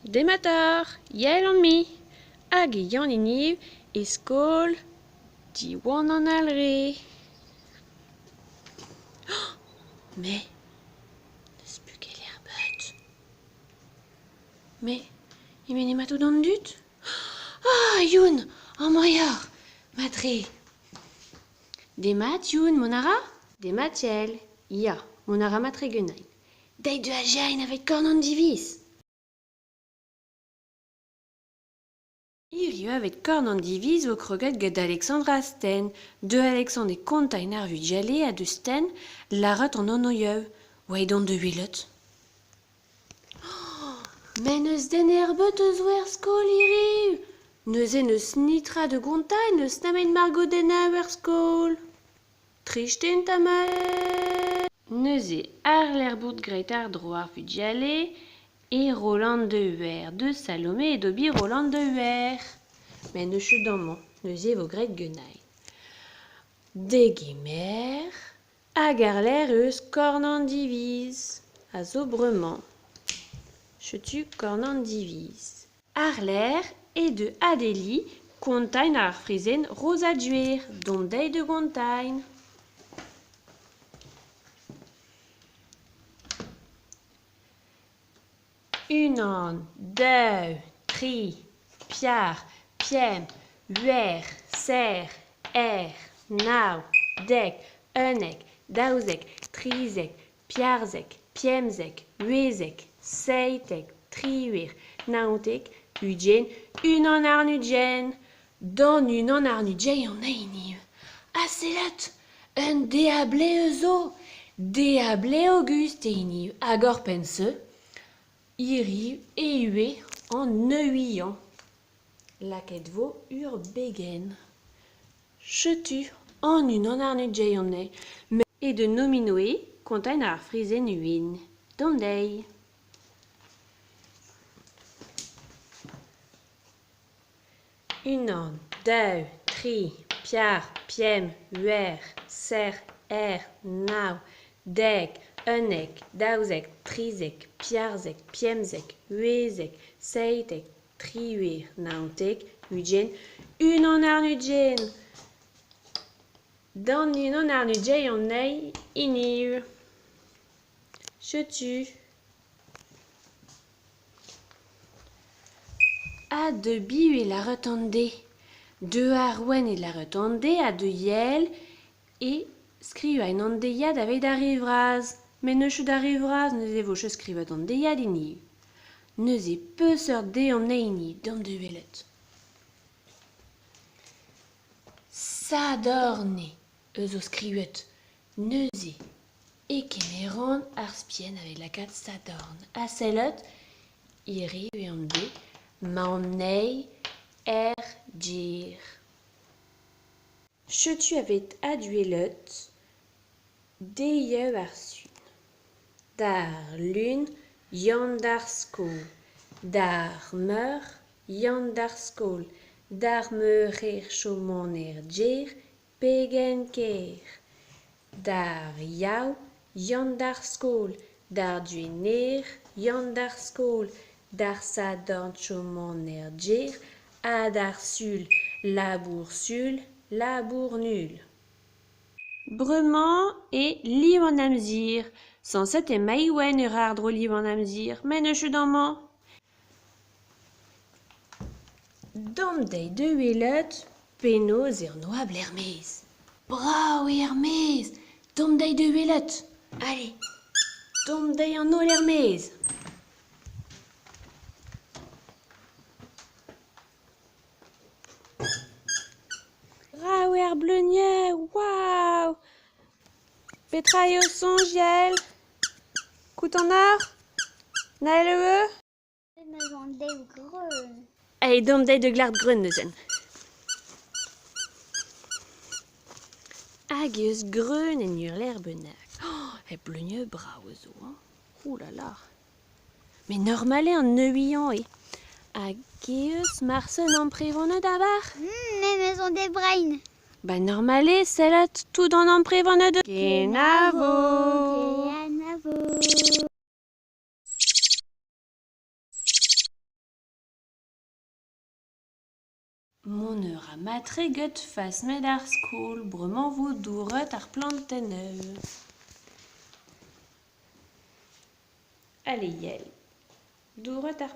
Demat oc'h, Yael on-me. Hag e yan hiniv e skol Diwan an Alre. Oh, mais n'eus bugel erbet. Mais e-men emañ tout an dud? Ah, Youn, amañ eo Matre. Demat, Youn, mont a ra? Demat, Yael. Ya, mont a ra matre ganin. Dait da azeañ aveit korn an diviz. Hiriv aveit korn an diviz vo kroget get Alexandra Sten. Deu Alexandre e kontañ ar vugale ha deus Sten lâret an anv Oa dont da welet. Met n'eus den ebet eus er skol hiriv. Neuze n'eus netra da gontañ, n'eus nemet margodennoù er skol. Trist int amañ. Neuze àr-lerc'h bout graet àr-dro ar vugale e Roland de Huer, deus Salomé e Dobi Roland de Huer. Met n'eus ket amañ, neuze e vo graet ganin. Degemer hag àr-lerc'h eus korn an diviz, a zo bremañ. Setu korn an diviz. Àr-lerc'h eo deu Adélie kontañ ar frizenn Rosa Duer, dont dezhi da gontañ. Unan, daou, tri, pevar, pemp, c'hwec'h, seizh, eizh, nav, dek, unnek, daouzek, trizek, pevarzek, pemzek, c'hwezek, seitek, triwec'h, naontek, ugent, unan warn-ugent. D'an unan warn-ugent on hini. Ha sellet, un deablez zo. Deablez Auguste eo hini hag oc'hpenn-se, hiriv e ivez an neuiañ. Lakaet vo ur begenn. Setu an unan warn-ugent on Met eo da Nominoe kontañ ar frizenn win. Dont dezhi. Unan, daou, tri, pevar, pemp, c'hwec'h, seizh, eizh, nav, dek, unnek, daouzek, trizek, pevarzek, pemzek, c'hwezek, seitek, triwec'h, naontek, ugent, unan warn-ugent. D'an unan warn-ugent on hiniv. Setu. Ha da biv e lâret an deiz? Deu ar ouenn e lâret an deiz ha da Yael e skrivañ an deiziad aveit ar re vras. Met n'eus ket ar re vras neuze e vo ket skrivet an deiziad hiniv. Neuze peseurt deiz an hini deomp da welet. Sadorn eo eus zo skrivet. Neuze e kemeran ar spienn aveit lakaat Sadorn. Ha sellet, hiriv eo an deiz ma on anezhi er gêr. Setu aveit adwelet deizioù ar Sul. D'ar Lun, Yann d'ar skol. D'ar Meurzh, Yann d'ar skol. D'ar Merc'her chomont er gêr, pegen ker. D'ar Yaou, Yann d'ar skol. D'ar Gwener, Yann d'ar skol. D'ar Sadorn chomont er gêr ha d'ar Sul, labour sul, labour nul. Bremañ eo liv an amzer. Sañset eo Maïwenn ur àr-dro liv an amzer, met n'eus ket amañ. Dont dezhi da welet penaos eo an oabl er-maez. Brav eo er-maez, dont dezhi da welet. Allez, dont dezhi an holl er-maez. Brav eo ar bleunioù, waou ! Petra eo ho soñj, Yael ? Kout an eur ? Nael eo ? Aet omp dezhi da glask greun neuze. Hag eus greun en ur lec'h bennak. Oh, he bleunioù brav zo, hein. Ouh là là. Met normal eo an neuiañ eo. Hag eus marse un amprevaned avar? Me 'meus an debrein. Ba normal eo sellet tout an amprevaned. Kenavo! Kenavo! Mont a ra mat-tre get Fasmed ar skol, bremañ 'vo douret ar plantennoù. Ale Yael, douret ar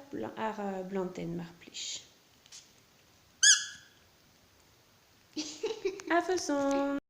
ar blantenn mar plij. A-feson.